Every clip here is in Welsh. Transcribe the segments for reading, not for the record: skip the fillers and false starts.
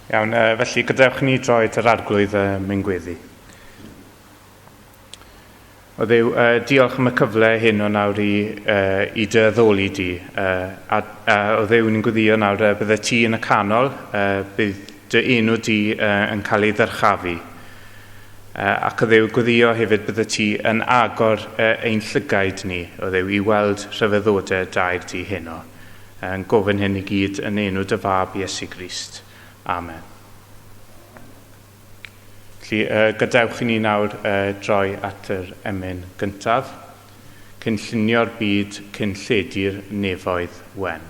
Iawn, felly gadewch ni droi at yr arglwydd mewn gweddi. O Dduw, diolch am y cyfle hyn o nawr i, i dy addoli di. A, a o Dduw, ni'n gweddio nawr, bydde ti yn y canol, bydd dy enw di yn cael ei ddyrchafu. Ac o Dduw, gweddio hefyd bydde ti yn agor ein llygaid ni, o Dduw, i weld rhyfeddodau dair di heno. Yn gofyn hyn i gyd yn enw dy fab Iesu Grist. Amen. Felly, gadewch i ni nawr droi at yr emyn gyntaf. Cynllunio'r byd cyn lledu'r nefoedd wen.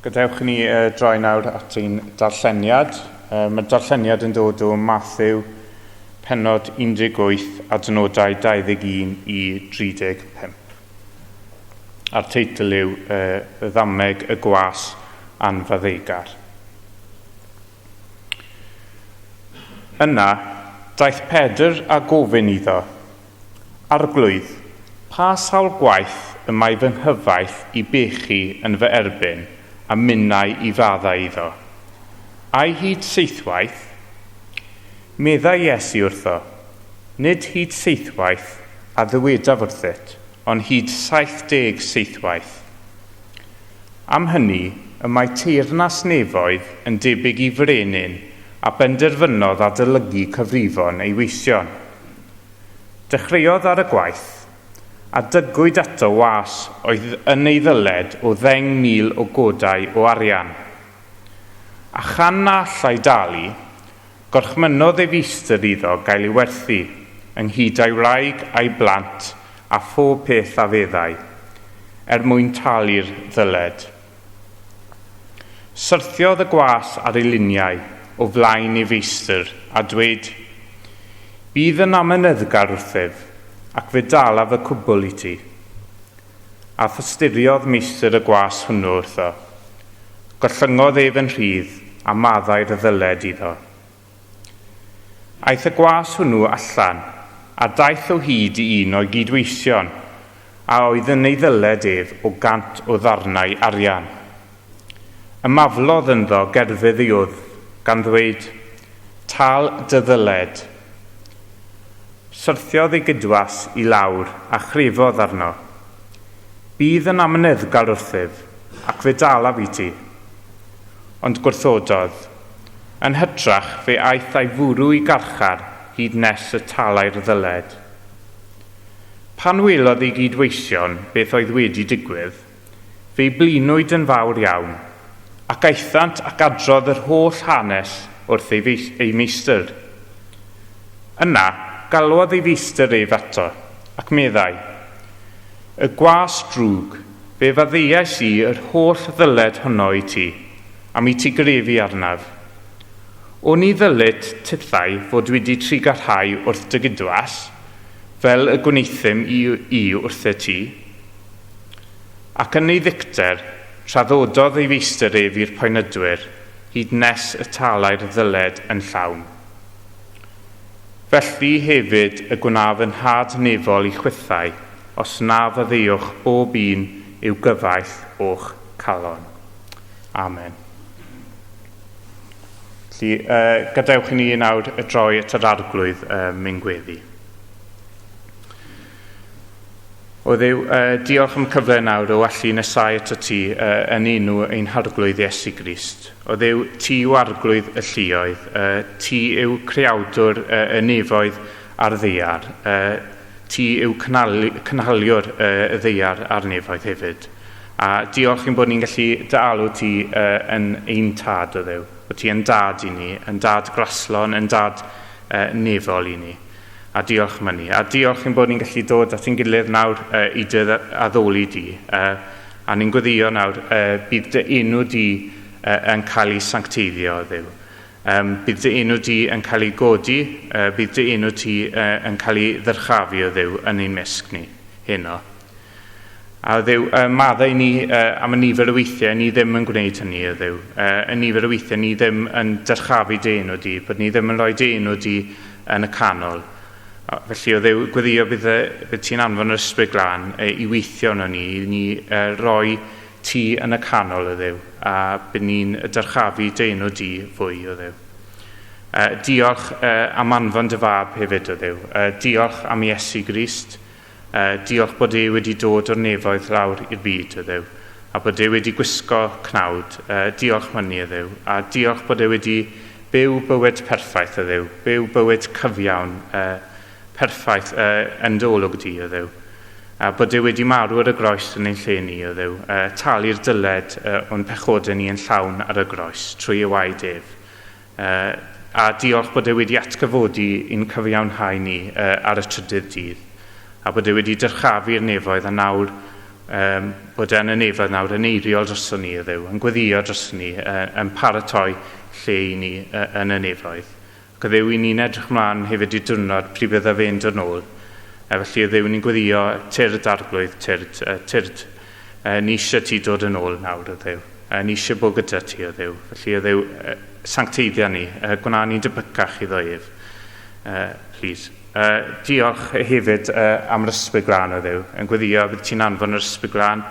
Gadewch i ni droi nawr at ein darlleniad. Mae'r darlleniad yn dod o Matthew pennod 18 adnodau 21 i 35. A'r teitl yw Y Ddameg y Gwas Anfaddeugar. Yna, daeth Pedr a gofyn iddo, Arglwydd, pa sawl gwaith y mae fy nghyfaill i bechu yn fy erbyn, a minnau i faddau iddo? Ai hyd seithwaith? Meddai Iesu wrtho, Nid hyd seithwaith a ddywedaf wrthyt, ond hyd 70 seithwaith. Am hynny, y mae teyrnas nefoedd yn debyg i frenin a benderfynodd adolygu cyfrifon ei weision. Dechreuodd ar y gwaith, a dygwyd ato was oedd yn ei ddyled o 10,000 o godau o arian. A chan na allai dalu, gorchmynnodd ei feistr iddo gael ei werthu, ynghyd â'i wraig a'i blant a phob peth a feddai, er mwyn talu'r ddyled. Syrthiodd y gwas ar ei liniau o flaen ei feistr a dweud, Bydd yn amyneddgar wrthyf, ac fe dalaf y cwbl i ti. A thosturiodd meistr y gwas hwnnw wrtho. Gollyngodd ef yn rhydd a maddau'r ddyled iddo. Aeth y gwas hwnnw allan, a daeth o hyd i un o'i gydweision, a oedd yn ei ddyled ef o 100 o ddarnau arian. Ymaflodd ynddo gerfydd ei wddf, gan ddweud, Tal dy ddyled. Syrthiodd ei gydwas i lawr a chrefodd arno. Bydd yn amyneddgar wrthyf, ac fe dalaf i ti. Ond gwrthododd. Yn hytrach, fe aeth a'i fwrw i garchar hyd nes y talai'r ddyled. Pan welodd ei gydweision beth oedd wedi digwydd, fe'i blinwyd yn fawr iawn, ac aethant ac adrodd yr holl hanes wrth ei, ei meistr. Yna, galwodd ei feistr ef ato, ac meddai, Y gwas drwg, fe faddeuais i yr holl ddyled honno i ti, am i ti grefu arnaf. Oni ddylit tithau fod wedi trugarhau wrth dy gydwas, fel y gwneuthum i, i wrthyt ti? Ac yn ei ddicter, traddododd ei feistr ef i'r poenydwyr, hyd nes y talai'r ddyled yn llawn. Felly hefyd y gwnaf fy nhad nefol i chwithau, os na faddeuwch bob un i'w gyfaill o'ch calon. Amen. Felly, gadewch i ni nawr y droi at yr Arglwydd mewn gweddi. O Dduw, diolch am y cyfle nawr o allu nesau ato ti yn enw ein Harglwydd Iesu Grist. O Dduw, ti yw Arglwydd y lluoedd, ti yw creawdwr y nefoedd a'r ddaear, ti yw cynhaliwr y ddaear a'r nefoedd hefyd. A diolch ein bod ni'n gallu dy alw ti yn ein tad, o Dduw, bod ti yn dad i ni, yn dad graslon, yn dad nefol i ni. A diolch am hynny. A diolch ein bod ni'n gallu dod at ein gilydd nawr i dy addoli di. A ni'n gweddio nawr, bydd dy enw di yn cael ei sancteiddio, Dduw. Bydd dy enw di yn cael ei godi, bydd dy enw ti yn cael ei ddyrchafu, o Dduw, yn ein mysg ni heno. A Dduw, maddau ni am y nifer o weithiau ni ddim yn gwneud hynny, o Dduw. Y nifer o weithiau ni ddim yn dyrchafu dy enw di, bod ni ddim yn rhoi dy enw di yn y canol. Felly, o Dduw, gweddio bydd, bydd ti'n anfon yr Ysbryd Glân i weithio yno ni, i ni roi ti yn y canol, o Dduw, a bydd ni'n dyrchafu dy enw di fwy, o Dduw. Diolch am anfon dy fab hefyd, o Dduw. Diolch am Iesu Grist. Diolch bod e wedi dod o'r nefoedd lawr i'r byd, o Dduw, a bod e wedi gwisgo cnawd. Diolch am hynny, o Dduw, a diolch bod e wedi byw bywyd perffaith, o Dduw, byw bywyd cyfiawn, perffaith yn dy olwg di, o Dduw, a bod e wedi marw ar y groes yn ein lle ni, o Dduw, talu'r dyled o'n pechodau ni yn llawn ar y groes, trwy ei waed ef. A diolch bod e wedi atgyfodi i'n cyfiawnhau ni ar y trydydd dydd, a bod e wedi dyrchafu'r nefoedd, a nawr bod e yn y nefoedd nawr yn eiriol droson ni, o Dduw, yn gweddio droson ni, yn paratoi lle i ni yn y nefoedd. Ac o Dduw, i ni'n edrych mlaen hefyd i'r diwrnod pryd bydda fe'n dod nôl. Felly, o Dduw, ni'n gweddio, tyrd Arglwydd, tyrd, tyrd. Ni eisiau ti dod yn ôl nawr, o Dduw. Ni eisiau bod gyda ti, o Dduw. Felly, o Dduw, sancteiddia ni, gwna ni'n debycach iddo ef. Please. Diolch hefyd am yr Ysbryd Glân, o Dduw. Yn gweddio bydd ti'n anfon yr Ysbryd Glân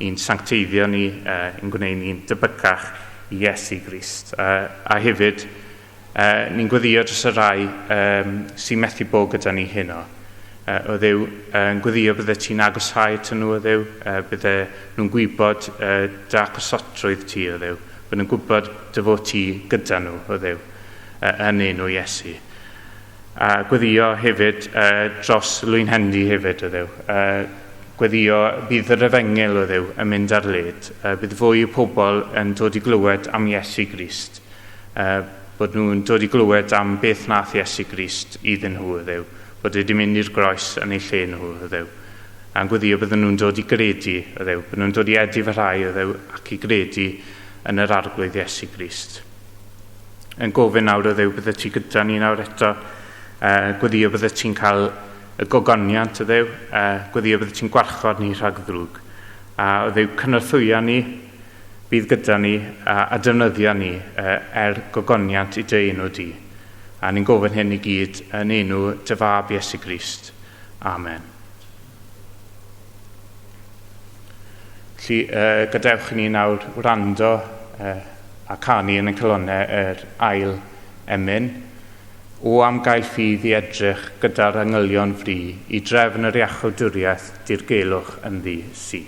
i'n sancteiddio ni, i'n gwneud ni'n debycach i Iesu Grist. A hefyd, ni'n gweddio dros y rhai sy'n methu bod gyda ni heno. O Dduw, yn gweddio bydde ti'n agoshau at nhw, o Dduw, bydde nhw'n gwybod dy agosotrwydd ti, o Dduw, bod nhw'n gwybod dy fod ti gyda nhw, o Dduw, yn enw Iesu. A gweddio hefyd dros Lwynhendy hefyd, o Dduw. Gweddio bydd yr efengyl, o Dduw, yn mynd ar led. Bydd fwy o pobl yn dod i glywed am Iesu Grist. Bod nhw'n dod i glywed am beth nath Iesu Grist iddyn nhw, o Dduw. Bod e wedi mynd i'r groes yn eu lle nhw, o Dduw. A'n gweddio bydden nhw'n dod i gredu, o Dduw. Bydden nhw'n dod i edifarhau, o Dduw, ac i gredu yn yr Arglwydd Iesu Grist. yn gofyn nawr o Dduw bydde ti gyda ni nawr eto. Gweddio bydde ti'n cael y gogoniant o Dduw. Gweddio bydde ti'n gwarchod ni rhag ddrwg. A o Dduw cynorthwya ni, bydd gyda ni a, a defnyddio ni er gogoniant i dy enw di. A ni'n gofyn hyn i gyd yn enw dy fab Iesu Grist. Amen. Felly, gadewch i ni nawr wrando a canu yn y calonnau yr ail emyn. O am gael ffydd i edrych gyda'r angylion fri i drefn yr iachawdwriaeth dirgelwch ynddi sy.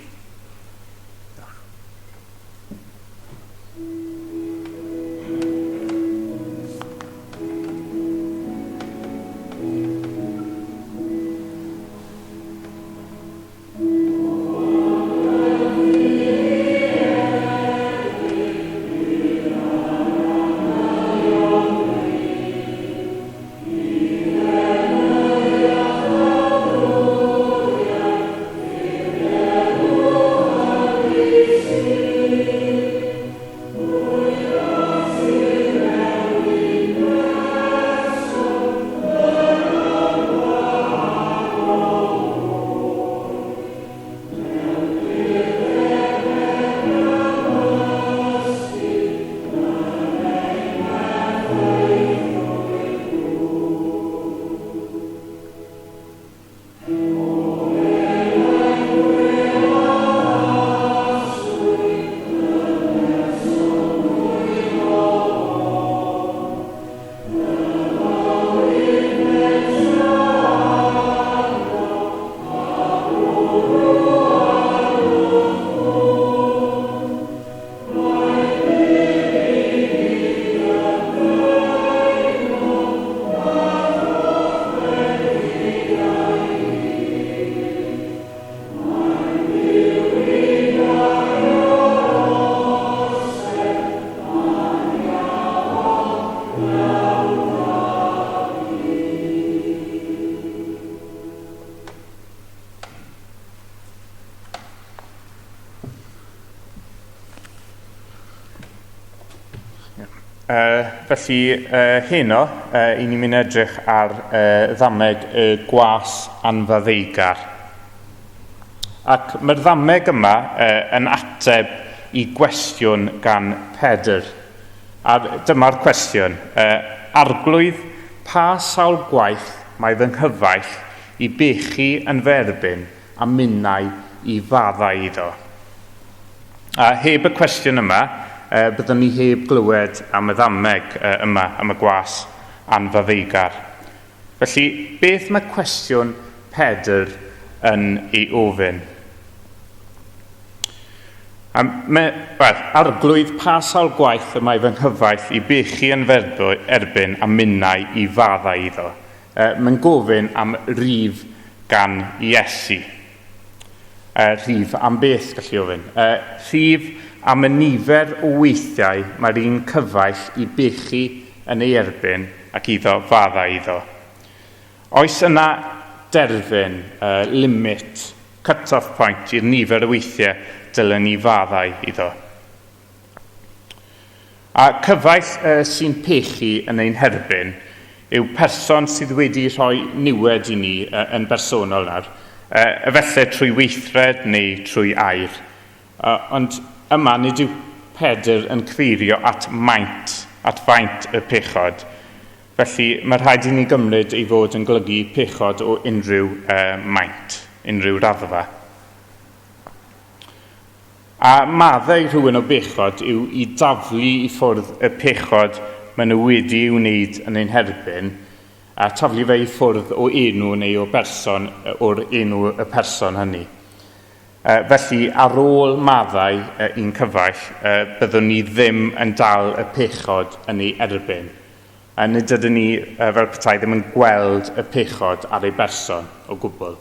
Felly, heno, i ni'n mynd edrych ar ddameg y gwas anfaddeugar. Ac mae'r ddameg yma yn ateb i gwestiwn gan Pedr. A dyma'r cwestiwn. Arglwydd, pa sawl gwaith mae fy nghyfaill i bechu yn fy erbyn a minnau i faddau iddo? A heb y cwestiwn yma, byddwn ni heb glywed am y ddameg yma, am y gwas anfaddeugar. Felly, beth mae cwestiwn Pedr yn ei ofyn? A me, wel, arglwydd pa sawl gwaith y mae fy nghyfaill i bechu yn fy erbyn a minnau i faddau iddo. Mae'n gofyn am rif gan Iesu. Rhif am beth, gallu ofyn? Rhif am y nifer o weithiau mae'r un cyfaill i bechu yn ei erbyn ac iddo faddau iddo. Oes yna derfyn, limit, cut-off point i'r nifer o weithiau dylen ni faddau iddo? A cyfaill sy'n pechu yn ein herbyn yw person sydd wedi rhoi niwed i ni yn bersonol nawr, efallai trwy weithred neu trwy air. Ond yma nid yw Pedr yn cyfeirio at maint, at faint y pechod. Felly mae rhaid i ni gymryd ei fod yn golygu pechod o unrhyw maint, unrhyw raddfa. A maddau rhywun o bechod yw i daflu i ffwrdd y pechod maen nhw wedi ei wneud yn ein herbyn, a taflu fe i ffwrdd o enw neu o berson o'r enw y person hynny. Felly, ar ôl maddau i'n cyfaill, byddwn ni ddim yn dal y pechod yn ei erbyn. A nid ydyn ni, fel petai, ddim yn gweld y pechod ar ei berson o gwbl.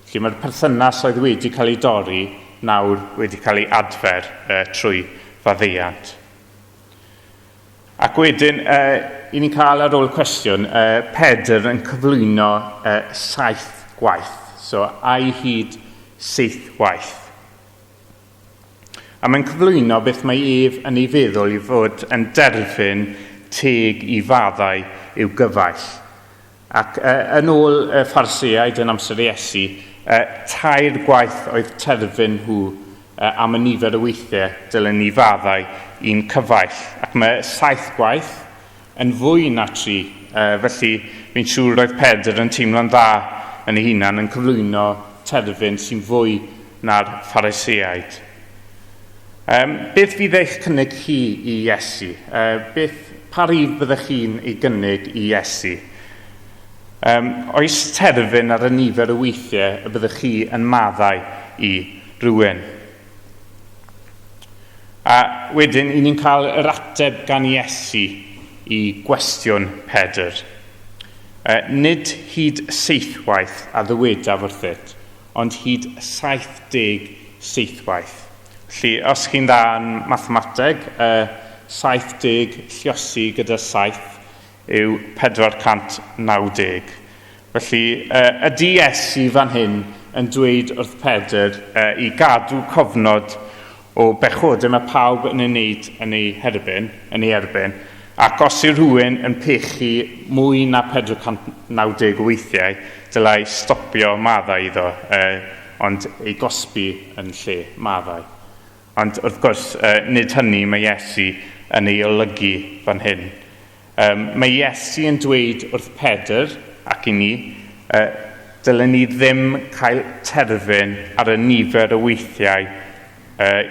Felly mae'r perthynas oedd wedi cael ei dorri nawr wedi cael ei adfer trwy faddeuant. Ac wedyn, i ni'n cael ar ôl y cwestiwn, Pedr yn cyflwyno 7 gwaith. So, a'i hyd 7 waith. A mae'n cyflwyno beth mae ef yn ei feddwl i fod yn derfyn teg i faddau i'w gyfaill. Ac yn ôl y Phariseaid yn amser Iesu, 3 gwaith oedd terfyn nhw am y nifer o weithiau dylen ni faddau i'n cyfaill. Ac mae 7 gwaith yn fwy na 3, felly fi'n siŵr roedd Pedr yn teimlo'n dda yn ei hunan yn cyflwyno terfyn sy'n fwy na'r Phariseaid. Beth fydd eich cynnig chi i Iesu? Pa rif byddech chi'n ei gynnig i Iesu? Oes terfyn ar y nifer o weithiau y byddech chi yn maddau i rywun? A wedyn, i ni'n cael yr ateb gan Iesu i gwestiwn Pedr. Nid hyd 7 waith a ddywedaf wrthyt, ond hyd 77 waith. Felly, os chi'n dda yn mathemateg, 70 lliosi gyda 7 yw 490. Felly, ydy Iesu fan hyn yn dweud wrth Pedr i gadw cofnod o bechodau mae pawb yn ei wneud yn ei erbyn, ac os yw rhywun yn pechu mwy na 490 o weithiau, dylai stopio maddau iddo, ond ei gosbi yn lle maddau. Ond wrth gwrs, nid hynny mae Iesu yn ei olygu fan hyn. Mae Iesu yn dweud wrth Pedr ac i ni, dylen ni ddim cael terfyn ar y nifer o weithiau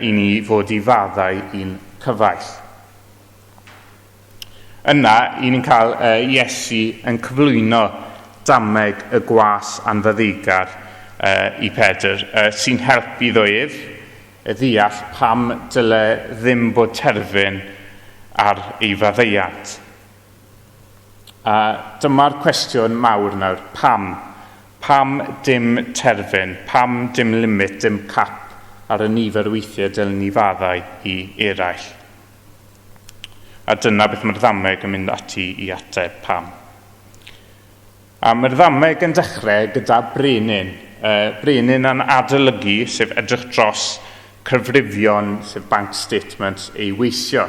i ni fod i faddau i'n cyfaill. Yna, i ni'n cael Iesu yn cyflwyno dameg y gwas anfaddeugar i Pedr, sy'n helpu iddo ef y ddeall pam dyle ddim bod terfyn ar ei faddeuant. A dyma'r cwestiwn mawr nawr, pam? Pam dim terfyn? Pam dim limit, dim cap ar y nifer weithiau dylen ni faddau i eraill? A dyna beth mae'r ddameg yn mynd ati i ateb pam. A mae'r ddameg yn dechrau gyda brenin. Brenin yn adolygu, sef edrych dros cyfrifion, sef bank statements, ei weision.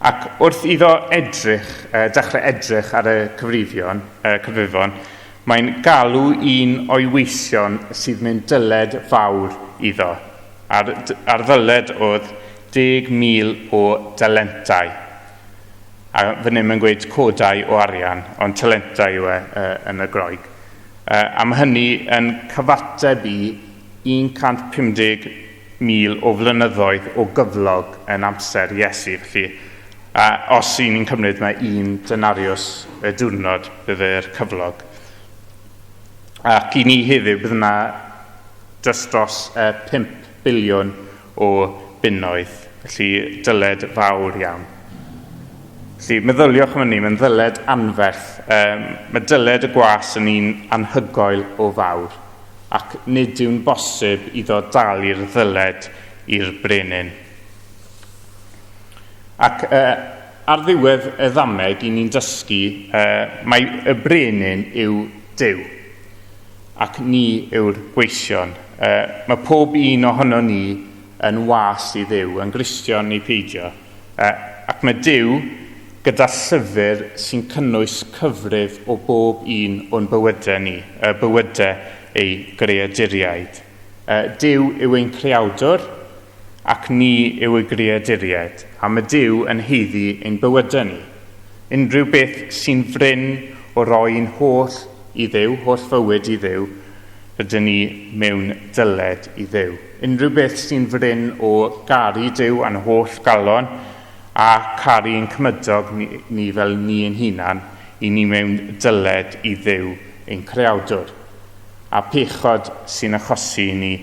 Ac wrth iddo dechrau edrych ar y cyfrifon, mae'n galw un o'i weision sydd mewn dyled fawr iddo. A'r ddyled oedd 10,000 o dalentau. A fan hyn mae'n gweud codau o arian, ond talentau yw e yn y Groeg. A mae hynny yn cyfateb i 150,000 o flynyddoedd o gyflog yn amser Iesu. Felly, os y'n ni'n cymryd mae 1 denarius y diwrnod bydde'r cyflog. Ac i ni heddiw bydd yna dros 5 biliwn o bunnoedd, felly dyled fawr iawn. Felly, meddyliwch am hynny, mae'n ddyled anferth. Mae dyled y gwas yn un anhygoel o fawr, ac nid yw'n bosib iddo dalu'r ddyled i'r brenin. Ac ar ddiwedd y ddameg, i ni'n dysgu mai y brenin yw Duw, ac ni yw'r gweision. Mae pob un ohono ni yn was i Dduw, yn Gristion neu peidio. Ac mae Duw gyda llyfr sy'n cynnwys cyfrif o bob un o'n bywydau ni, bywydau ei greaduriaid. Duw yw ein creawdwr, ac ni yw ei greaduriaid, a mae Duw yn haeddu ein bywydau ni. Unrhyw beth sy'n fryn o roi'n holl i Dduw, holl fywyd i Dduw, rydyn ni mewn dyled i Dduw. Unrhyw beth sy'n fryn o garu Duw a'n holl galon a caru ein cymydog ni fel ni ein hunan, i ni mewn dyled i Dduw ein creawdwr. A pechod sy'n achosi i ni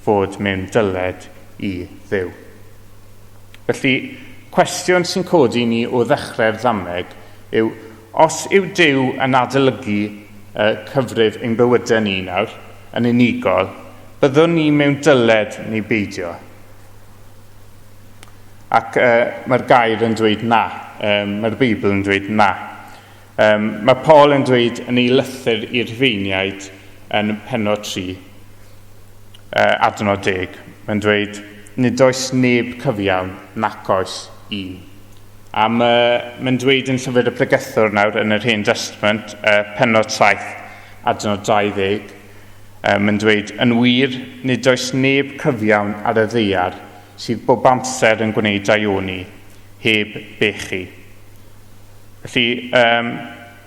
fod mewn dyled i Dduw. Felly, cwestiwn sy'n codi ni o ddechrau'r ddameg yw, os yw Duw yn adolygu cyfrif ein bywydau ni nawr, yn unigol, byddwn ni mewn dyled neu beidio? Ac mae'r gair yn dweud na, mae'r Beibl yn dweud na. Mae Paul yn dweud yn ei lythyr i'r Rhufeiniaid yn pennod 3, adnod 10, mae'n dweud, nid oes neb cyfiawn nac oes un. A mae'n dweud yn Llyfr y Pregethwr nawr yn yr Hen Testament, pennod 7, adnod 20, mae'n dweud, yn wir, nid oes neb cyfiawn ar y ddaear sydd bob amser yn gwneud daioni, heb bechu. Felly,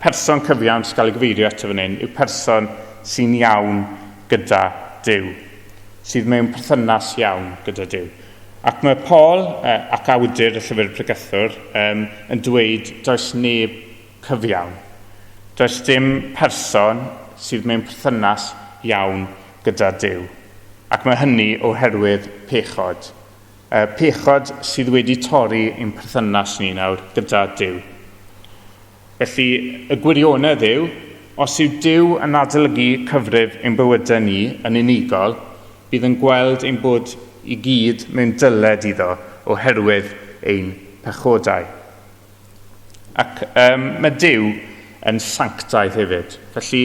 person cyfiawn sy'n cael ei gyfeirio ato fan hyn yw person sy'n iawn gyda Duw, sydd mewn perthynas iawn gyda Duw. Ac mae Paul, ac awdur y Llyfr Pregethwr, yn dweud does neb cyfiawn. Does dim person sydd mewn perthynas iawn gyda Duw. Ac mae hynny oherwydd pechod. Pechod sydd wedi torri ein perthynas ni nawr gyda Duw. Felly, y gwirionedd yw, os yw Duw yn adolygu cyfrif ein bywydau ni yn unigol, bydd yn gweld ein bod i gyd mewn dyled iddo oherwydd ein pechodau. Ac mae Duw yn sanctaidd hefyd. Felly,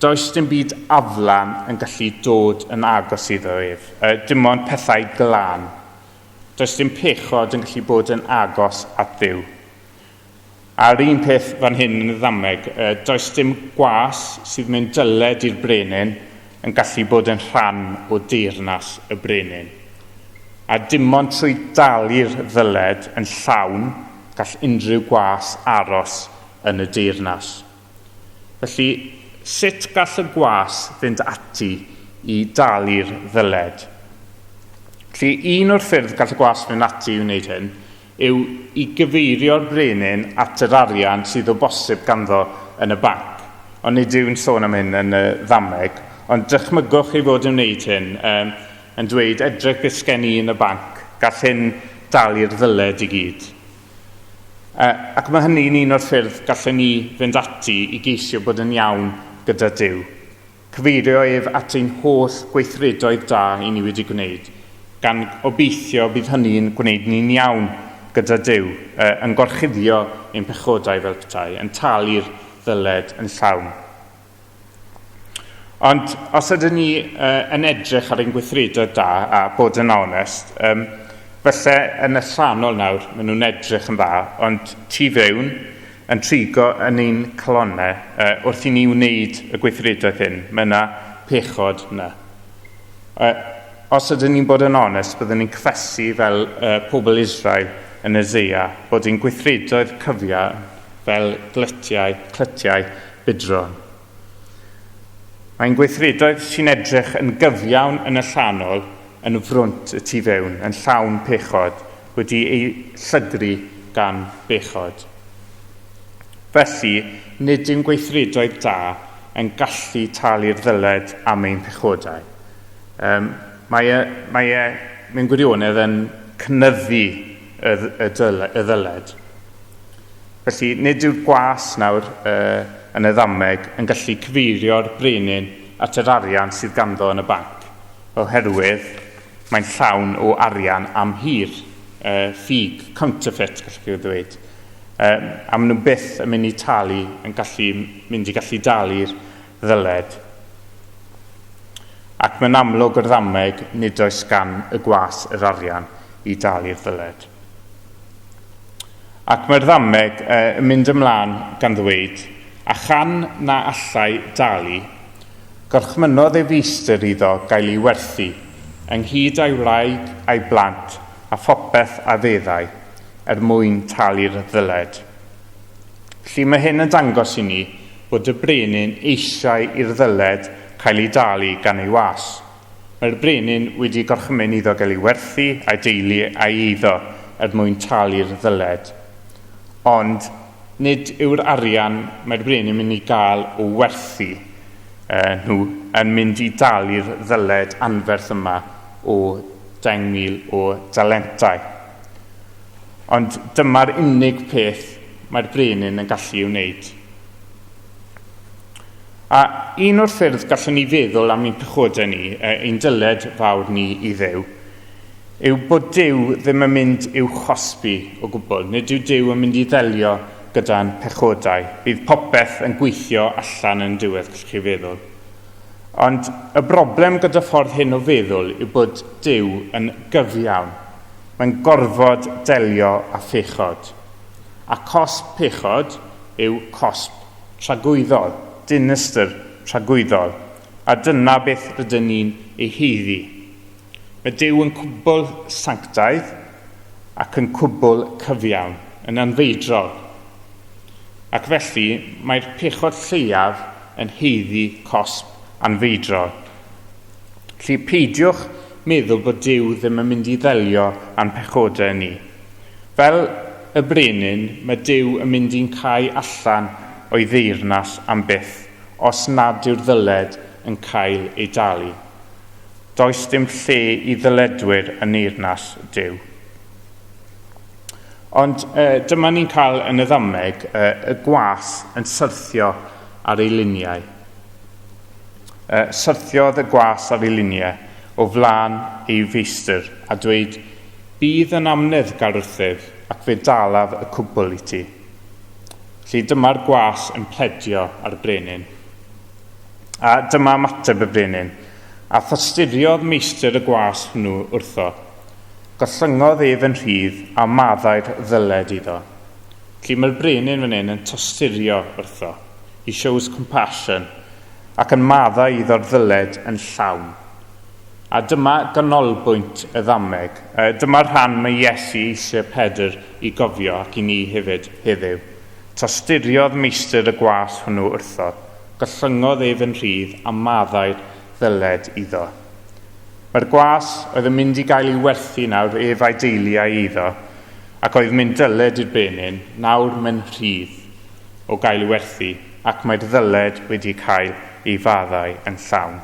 does dim byd aflan yn gallu dod yn agos iddo ef. Dim ond pethau glân. Does dim pechod yn gallu bod yn agos at Dduw. A'r un peth fan hyn yn y ddameg, does dim gwas sydd mewn dyled i'r brenin yn gallu bod yn rhan o deyrnas y brenin. A dim ond trwy dalu'r ddyled yn llawn gall unrhyw gwas aros yn y deyrnas. Felly, sut gall y gwas fynd ati i dalu'r ddyled? Felly, un o'r ffyrdd gall y gwas fynd ati i wneud hyn yw i gyfeirio'r brenin at yr arian sydd o bosib ganddo yn y banc. Ond nid yw'n sôn am hyn yn y ddameg, ond dychmygwch ei fod yn wneud hyn, yn dweud, edrych beth sgen i yn y banc, gall hyn dalu'r ddyled i gyd. Ac mae hynny'n un o'r ffyrdd gallen ni fynd ati i geisio bod yn iawn gyda Duw. Cyfeirio ef at ein holl gweithredoedd da i ni wedi gwneud, gan obeithio bydd hynny'n gwneud ni'n iawn gyda Duw, yn gorchuddio ein pechodau fel petai, yn talu'r ddyled yn llawn. Ond os ydyn ni yn edrych ar ein gweithredoedd da a bod yn onest, falle yn allanol nawr maen nhw'n edrych yn dda, ond tu fewn, yn trigo yn ein calonnau wrth i ni wneud y gweithredoedd hyn. Mae yna pechod yna. Os ydyn ni'n bod yn onest, byddwn ni'n cyffesu fel pobl Israel yn Eseia bod ein gweithredoedd cyfia fel glytiau, clytiau budron. Mae'n gweithredoedd sy'n edrych yn gyfiawn yn allanol yn frwnt y tu fewn, yn llawn pechod, wedi ei llygru gan bechod. Felly, nid yw'n gweithredoedd da yn gallu talu'r ddyled am ein pechodau. Mae e, mae e mewn gwirionedd yn cynyddu y, y, dyle, y ddyled. Felly, nid yw'r gwas nawr yn y ddameg yn gallu cyfeirio'r brenin at yr arian sydd ganddo yn y banc, oherwydd mae'n llawn o arian am hir, ffug, counterfeit, gallwch chi ddweud. A maen nhw byth yn mynd i talu, yn gallu, mynd i gallu dalu'r ddyled. Ac mae'n amlwg o'r ddameg nid oes gan y gwas yr arian i dalu'r ddyled. Ac mae'r ddameg yn mynd ymlaen gan ddweud, a chan na allai dalu, gorchmynnodd ei feistr iddo gael ei werthu, ynghyd â'i wraig a'i blant a phopeth a feddai, er mwyn talu'r ddyled. Felly mae hyn yn dangos i ni bod y brenin eisiau i'r ddyled cael ei dalu gan ei was. Mae'r brenin wedi gorchymyn iddo gael ei werthu a'i deulu a'i eiddo er mwyn talu'r ddyled. Ond nid yw'r arian mae'r brenin mynd i gael o werthu nhw yn mynd i dalu'r ddyled anferth yma o 10,000 o dalentau. Ond dyma'r unig peth mae'r brenin yn gallu ei wneud. A un o'r ffyrdd gallwn ni feddwl am ein pechodau ni, ein dyled fawr ni i Dduw, yw bod Duw ddim yn mynd i'w chosbi o gwbl. Nid yw Duw yn mynd i ddelio gyda'n pechodau. Bydd popeth yn gweithio allan yn diwedd, gallwch chi feddwl. Ond y broblem gyda ffordd hyn o feddwl yw bod Duw yn gyfiawn. Mae'n gorfod delio â phechod. A cosb pechod yw cosb tragwyddol, dinistr tragwyddol. A dyna beth rydyn ni'n ei haeddu. Mae Duw yn cwbl sanctaidd ac yn cwbl cyfiawn, yn anfeidrol. Ac felly, mae'r pechod lleiaf yn haeddu cosb anfeidrol. Felly, peidiwch meddwl bod Duw ddim yn mynd i ddelio â'n pechodau ni. Fel y brenin, mae Duw yn mynd i'n cau allan o'i ddeyrnas am byth os nad yw'r ddyled yn cael ei dalu. Does dim lle i ddyledwyr yn neyrnas Duw. Ond dyma ni'n cael yn y ddameg y gwas yn syrthio ar ei liniau. Syrthiodd y gwas ar ei liniau o flaen ei feistr a dweud, Bydd yn amyneddgar wrthyf ac fe dalaf y cwbl i ti. Felly dyma'r gwas yn pledio ar y brenin. A dyma ymateb y brenin. A thosturiodd meistr y gwas hwnnw wrtho. Gollyngodd ef yn rhydd a maddau'r ddyled iddo. Felly mae'r brenin fan hyn yn tosturio wrtho. He shows compassion. Ac yn maddau iddo'r ddyled yn llawn. A dyma ganolbwynt y ddameg. Dyma'r rhan mae Iesu eisiau Pedr i gofio ac i ni hefyd heddiw. Tosturiodd meistr y gwas hwnnw wrtho. Gollyngodd ef yn rhydd a maddau'r ddyled iddo. Mae'r gwas oedd yn mynd i gael ei werthu nawr ef a'i deulu a'i eiddo, ac oedd mynd dyled i'r brenin, nawr mae'n rhydd o gael ei werthu, ac mae'r ddyled wedi cael ei faddau yn llawn.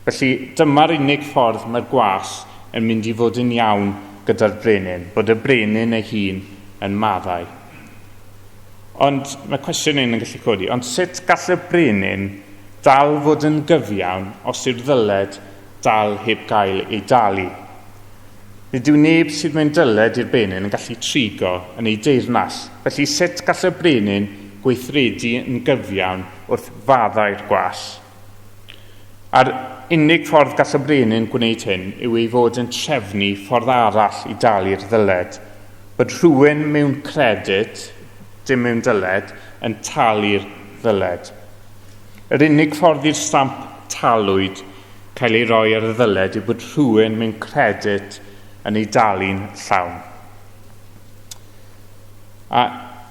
Felly, dyma'r unig ffordd mae'r gwas yn mynd i fod yn iawn gyda'r brenin, bod y brenin ei hun yn maddau. Ond mae cwestiwn un yn gallu codi, ond sut gall y brenin dal fod yn gyfiawn os yw'r ddyled dal heb gael ei dalu? Nid yw neb sydd mewn dyled i'r brenin yn gallu trigo yn ei deyrnas, felly sut gall y brenin gweithredu yn gyfiawn wrth faddau'r gwas? A'r unig ffordd gall y brenin gwneud hyn yw ei fod yn trefnu ffordd arall i dalu'r ddyled. Bod rhywun mewn credyd, dim mewn dyled, yn talu'r ddyled. Yr unig ffordd i'r stamp talwyd cael ei roi ar y ddyled yw bod rhywun mewn credyd yn ei dalu'n llawn. A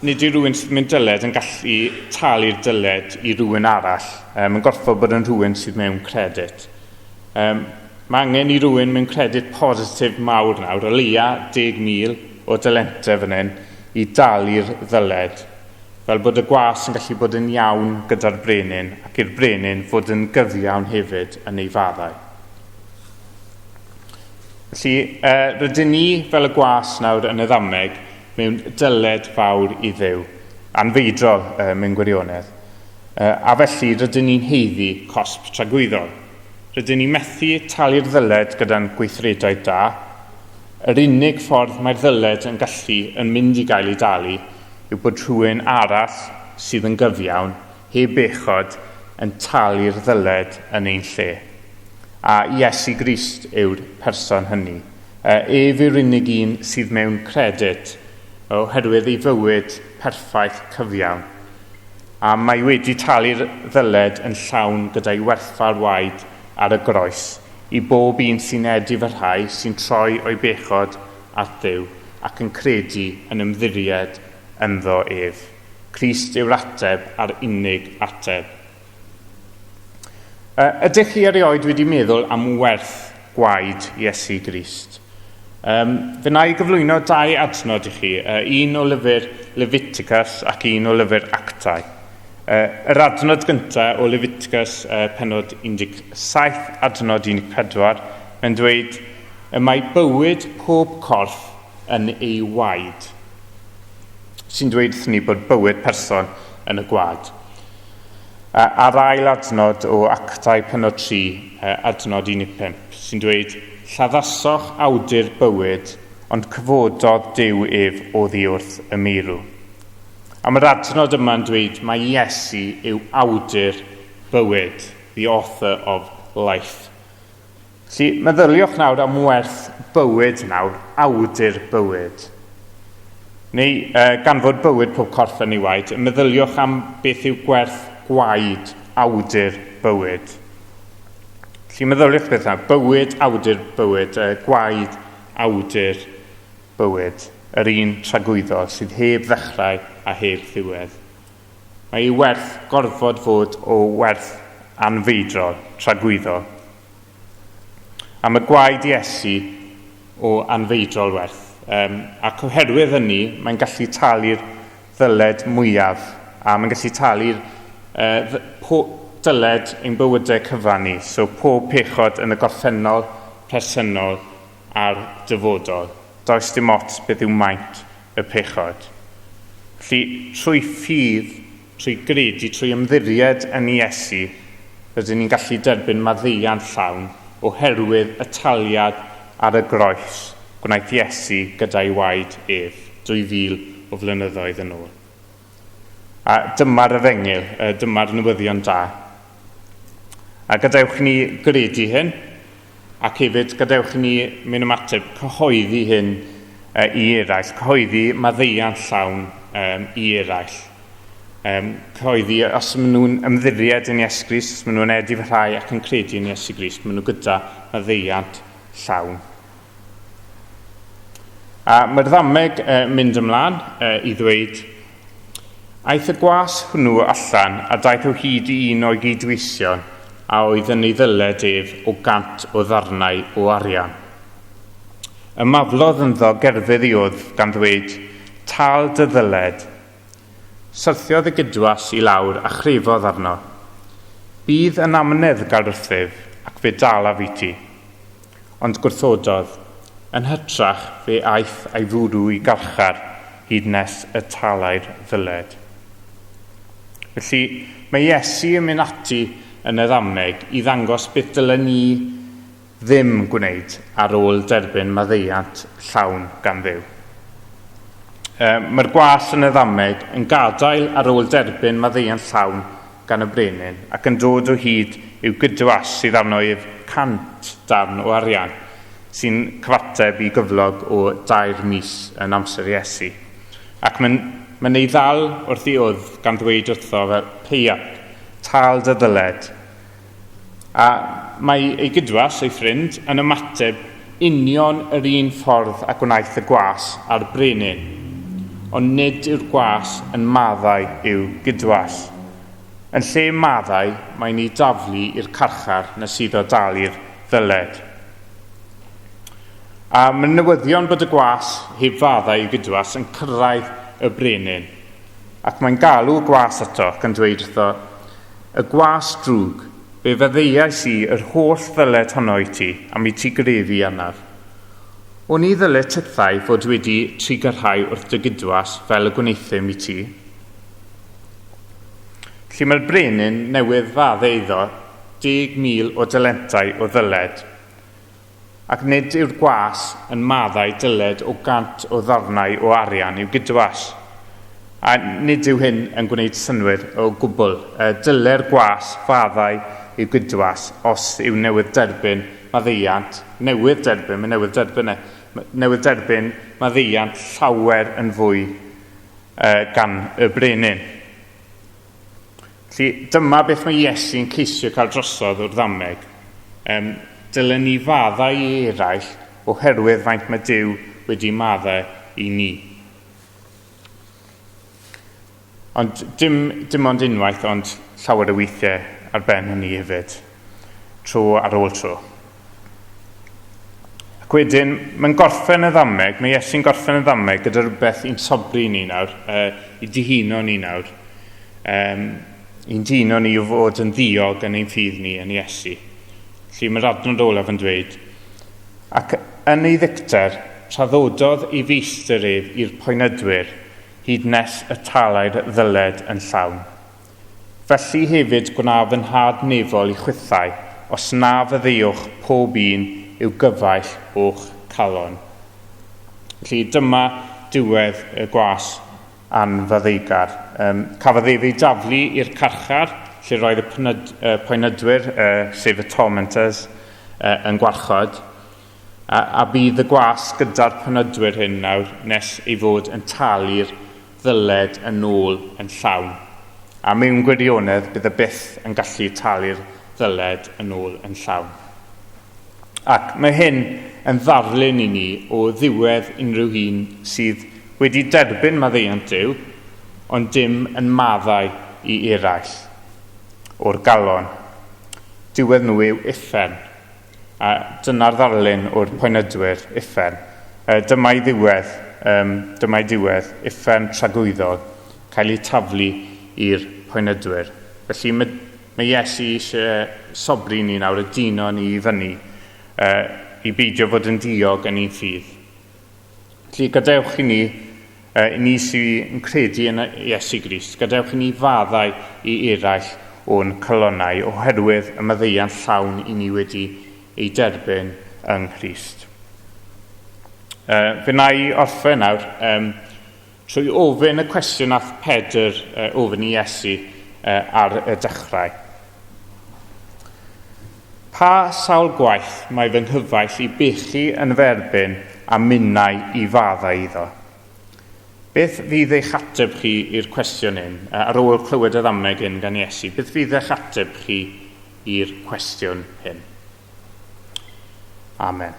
nid yw rhywun sydd mewn dyled yn gallu talu'r dyled i rhywun arall. Mae'n gorfod bod yn rhywun sydd mewn credit. Mae angen i rhywun mewn credit positif mawr nawr, o leia 10,000 o dylentau fan hyn, i dalu'r ddyled, fel bod y gwas yn gallu bod yn iawn gyda'r brenin ac i'r brenin fod yn gyfiawn hefyd yn ei faddau. Felly, rydyn ni fel y gwas nawr yn y ddameg mewn dyled fawr i Dduw, anfeidrol mewn gwirionedd. A felly rydyn ni'n haeddu cosb tragwyddol. Rydyn ni'n methu talu'r ddyled gyda'n gweithredoedd da. Yr unig ffordd mae'r ddyled yn gallu yn mynd i gael ei dalu yw bod rhywun arall sydd yn gyfiawn, heb bechod, yn talu'r ddyled yn ein lle. A Iesu Grist yw'r person hynny. Ef yw'r unig un sydd mewn credyd oherwydd ei fywyd perffaith cyfiawn. A mae wedi talu'r ddyled yn llawn gyda'i werthfawr waed ar y groes i bob un sy'n edifarhau, sy'n troi o'i bechod at Dduw ac yn credu yn ymddiried ynddo ef. Crist yw'r ateb a'r unig ateb. Ydych chi erioed wedi meddwl am werth gwaed Iesu Grist? Fe wna i gyflwyno dau adnod i chi, un o lyfr Leviticus ac un o lyfr Actau. Yr adnod gyntaf o Leviticus pennod 17, adnod 14, mae'n dweud, Y mae bywyd pob corff yn ei waed. Sy'n dweud wrthyn ni bod bywyd person yn y gwaed. A'r ail adnod o Actau pennod 3, adnod 15, sy'n dweud, Lladdasoch awdur bywyd, ond cyfododd Duw ef oddi wrth y meirw. A mae'r adnod yma'n dweud mai Iesu yw awdur bywyd, the author of life. Felly, meddyliwch nawr am werth bywyd nawr, awdur bywyd. Neu gan fod bywyd pob corff yn ei waed, meddyliwch am beth yw gwerth gwaed awdur bywyd. Felly meddyliwch beth yna, bywyd awdur bywyd, gwaed awdur bywyd, yr un tragwyddol sydd heb ddechrau a heb ddiwedd. Mae ei werth gorfod fod o werth anfeidrol, tragwyddol. A mae gwaed Iesu o anfeidrol werth. Ac oherwydd hynny, mae'n gallu talu'r ddyled mwyaf, a mae'n gallu talu'r dyled ein bywydau cyfan ni. So pob pechod yn y gorffennol, presennol a'r dyfodol. Does dim ots beth yw maint y pechod. Felly, trwy ffydd, trwy gredu, trwy ymddiried yn Iesu, rydyn ni'n gallu derbyn maddeuant llawn oherwydd y taliad ar y groes gwnaeth Iesu gyda'i waed ef, 2000 o flynyddoedd yn ôl. A dyma'r efengyl, dyma'r newyddion da. A gadewch ni gredu hyn, ac hefyd gadewch ni mewn ymateb cyhoeddi hyn i eraill, cyhoeddi maddeuant llawn i eraill. Cyhoeddi os maen nhw'n ymddiried yn Iesu Grist, os maen nhw'n edifarhau ac yn credu yn Iesu Grist, maen nhw gyda maddeuant llawn. A mae'r ddameg mynd ymlaen i ddweud, aeth y gwas hwnnw allan a daeth o hyd i un o'i gydweision a oedd yn ei ddyled ef o 100 o ddarnau o arian. Ymaflodd ynddo gerfydd ei wddf gan ddweud, Tal dy ddyled. Syrthiodd y gydwas i lawr a chrefodd arno. Bydd yn amyneddgar wrthyf, ac fe dalaf i ti. Ond gwrthododd. Yn hytrach, fe aeth a'i fwrw i garchar hyd nes y talai'r ddyled. Felly, mae Iesu yn mynd ati yn y ddameg i ddangos beth dylen ni ddim gwneud ar ôl derbyn maddeuant llawn gan Dduw. Mae'r gwas yn y ddameg yn gadael ar ôl derbyn maddeuant llawn gan y brenin ac yn dod o hyd i'w gydwas sydd arno ef 100 darn o arian, sy'n cyfateb i gyflog o 3 mis yn amser Iesu. Ac mae'n mae'n ei ddal wrth ei wddf gan ddweud wrtho fel, pay up, tal dy ddyled. A mae ei gydwas, ei ffrind, yn ymateb union yr un ffordd a gwnaeth y gwas a'r brenin. Ond nid yw'r gwas yn maddau i'w gydwas. Yn lle maddau, mae'n ei daflu i'r carchar nes iddo dalu'r ddyled. A mae'r newyddion bod y gwas heb faddau i'w gydwas yn cyrraedd y brenin. Ac mae'n galw y gwas ato ac yn dweud wrtho, Y gwas drwg, fe faddeuais i yr holl ddyled honno i ti, am i ti grefu arnaf. Oni ddyle tithau fod wedi trugarhau wrth dy gydwas fel y gwneuthum i ti? Felly mae'r brenin newydd faddau iddo 10,000 o dalentau o ddyled, ac nid yw'r gwas yn maddau dyled o 100 o ddarnau o arian i'w gydwas. A nid yw hyn yn gwneud synnwyr o gwbl. Dyle'r gwas faddau i'w gydwas os yw newydd derbyn maddeuant, newydd derbyn, mae newydd derbyn e, newydd derbyn maddeuant llawer yn fwy gan y brenin. Felly, dyma beth mae Iesu'n ceisio cael drosodd o'r ddameg. Dylen ni faddau i eraill oherwydd faint mae Duw wedi maddau i ni. Ond dim, dim ond unwaith, ond llawer o weithiau ar ben hynny hefyd. Tro ar ôl tro. Ac wedyn, mae'n gorffen y ddameg, mae Iesu'n gorffen y ddameg gyda rhywbeth i'n sobri ni nawr, i dihuno ni nawr. I'n dihuno ni o fod yn ddiog yn ein ffydd ni yn Iesu. Felly mae'r adnod olaf yn dweud, ac yn ei ddicter, traddododd ei feistr ef i'r poenydwyr, hyd nes y talai'r ddyled yn llawn. Felly hefyd gwna fy nhad nefol i chwithau, os na faddeuwch pob un i'w gyfaill o'ch calon. Felly dyma diwedd y gwas anfaddeugar. Cafodd ef ei daflu i'r carchar, lle roedd y poenydwyr, sef y tormentors, yn gwarchod. A bydd y gwas gyda'r penydwyr hyn nawr nes ei fod yn talu'r ddyled yn ôl yn llawn. A mewn gwirionedd bydd y byth yn gallu talu'r ddyled yn ôl yn llawn. Ac mae hyn yn ddarlun i ni o ddiwedd unrhyw un sydd wedi derbyn maddeuant Duw, ond dim yn maddau i eraill o'r galon. Diwedd nhw yw uffern. A dyna'r ddarlun o'r poenydwyr, uffern. Dyma'i ddiwedd, dyma'i diwedd, uffern tragwyddol, cael eu taflu i'r poenydwyr. Felly mae, mae Iesu eisiau sobri ni nawr, y dino ni i fyny, i beidio fod yn diog yn ein ffydd. Felly gadewch i ni, i ni sy'n credu yn Iesu Grist, gadewch i ni faddau i eraill o'n calonnau oherwydd y maddeuant llawn i ni wedi ei derbyn yng Nghrist. Fe wna i orffen nawr trwy ofyn y cwestiwn nath Pedr ofyn i Iesu ar y dechrau. Pa sawl gwaith mae fy nghyfaill i bechu yn fy erbyn a minnau i faddau iddo? Beth fydd eich ateb chi i'r cwestiwn hyn, ar ôl clywed y ddameg hyn gan Iesu? Beth fydd eich ateb chi i'r cwestiwn hyn? Amen.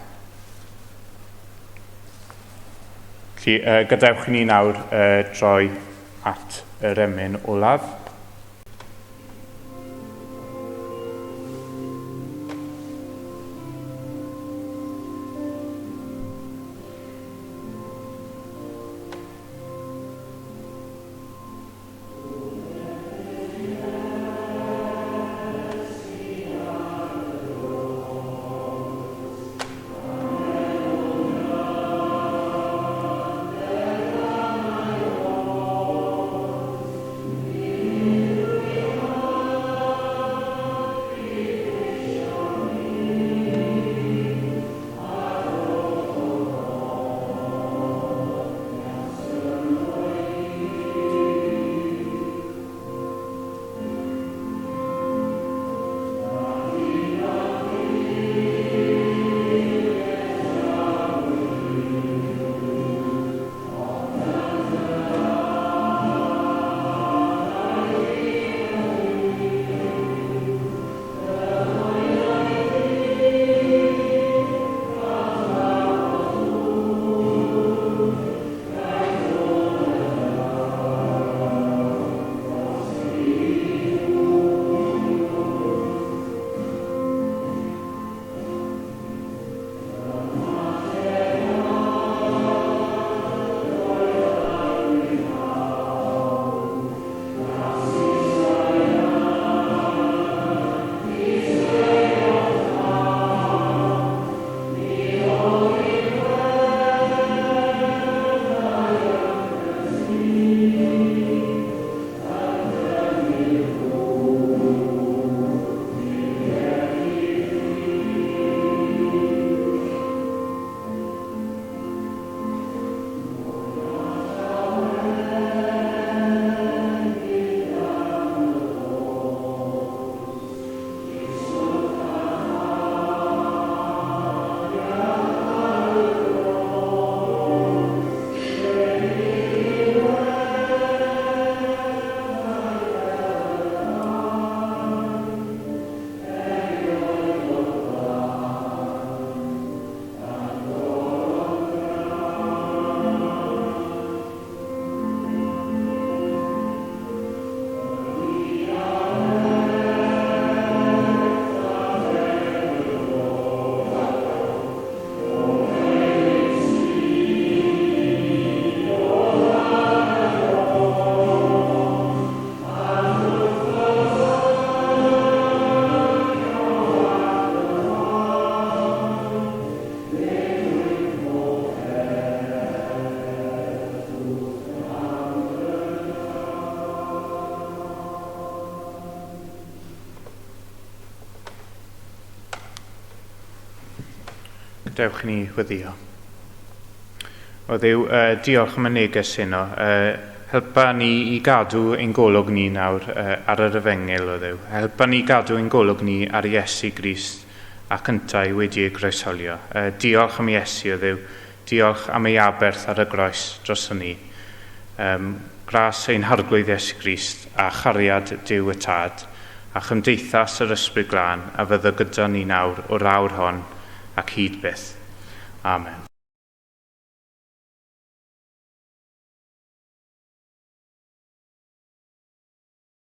Felly, gadewch i ni nawr droi at yr emyn olaf. Gadewch i ni weddio. O Dduw, diolch am y neges heno. Helpa ni i gadw ein golwg ni nawr ar yr efengyl, o Dduw. Helpa ni gadw ein golwg ni ar Iesu Grist. ac yntau wedi ei groesholio. Diolch am Iesu o Dduw, diolch am ei aberth ar y groes dros ni. Gras ein Harglwydd Iesu Grist a chariad Duw y Tad a chymdeithas yr Ysbryd Glân a fyddo gyda ni nawr o'r awr hon ac hyd byth. Amen.